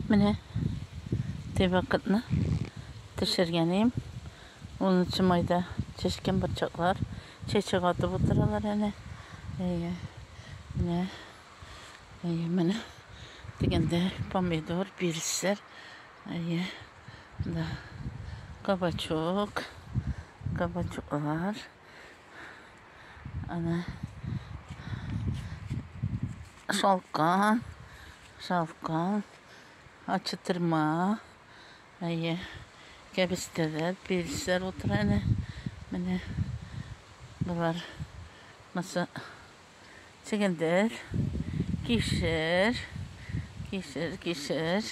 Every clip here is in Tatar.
Менә теге вакытны төшергәнем. 10 майда чәчкән борчаклар чәчәк атып утыралар әнә. Әйе. Менә. Әйе, менә. Дигәндә помидор, перецләр. Әйе. Да. Кабачок. Кабачоклар. Ана. Шалкан. Шалкан. Ачытырма. Әйе. Кәбестәләр, перецләр утыра әнә. Менә болар. Маса чөгендер, кишер, кишер, кишер.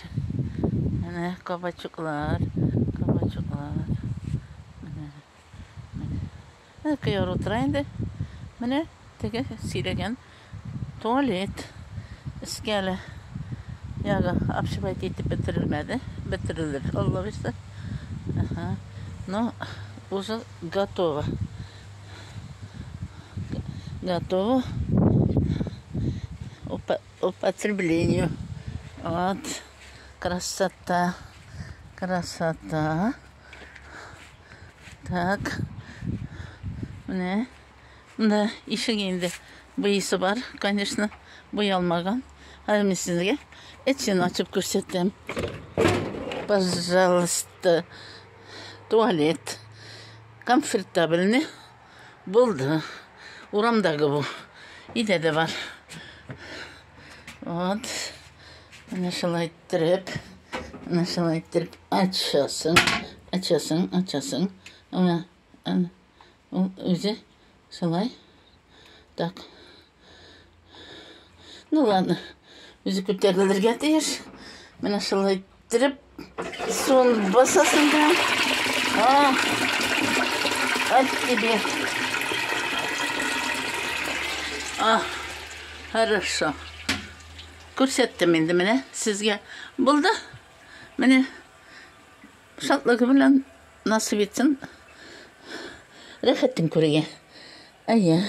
Менә кабачоклар, кабачоклар. Менә, менә. Менә кыяр утыра инде. Менә теге сөйләгән туалет. Өскә әле ягы обшивать итеп бетерелмәде. Бетерелер, Алла бирсә. Ага. Но уже готово. Готово употреблению. Вот. Красота. Красота. Так. Менә. Монда ишек инде буйсы бар, конечно, буялмаган. Хәзер мин сезгә эчен ачып күрсәтәм. Пожалуйста. Туалет. Комфортабельный. Булды. Урамдагы бу. Өйдә дә бар. Вот. Менә шулай иттереп, менә шулай иттереп ачасың, ачасың, ачасың. Менә, әнә. Ул үзе шулай. Так. Ну ладно. Үзе күтәрелергә тиеш. Менә шулай иттереп суын басасың да. А, от тебе. А, хорошо. Күрсәттем инде менә сезгә. Булды. Менә шатлыгы белән насыйп итсен. Рәхәтен күрергә. Әйе.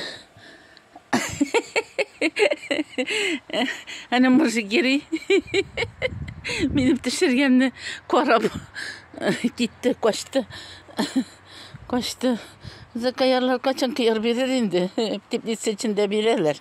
Әнә мужик йөри. Минем төшергәнне карап китте, качты. Качты. Закаярлар качан кыяр бирер инде? Теплица эчендә бирәләр.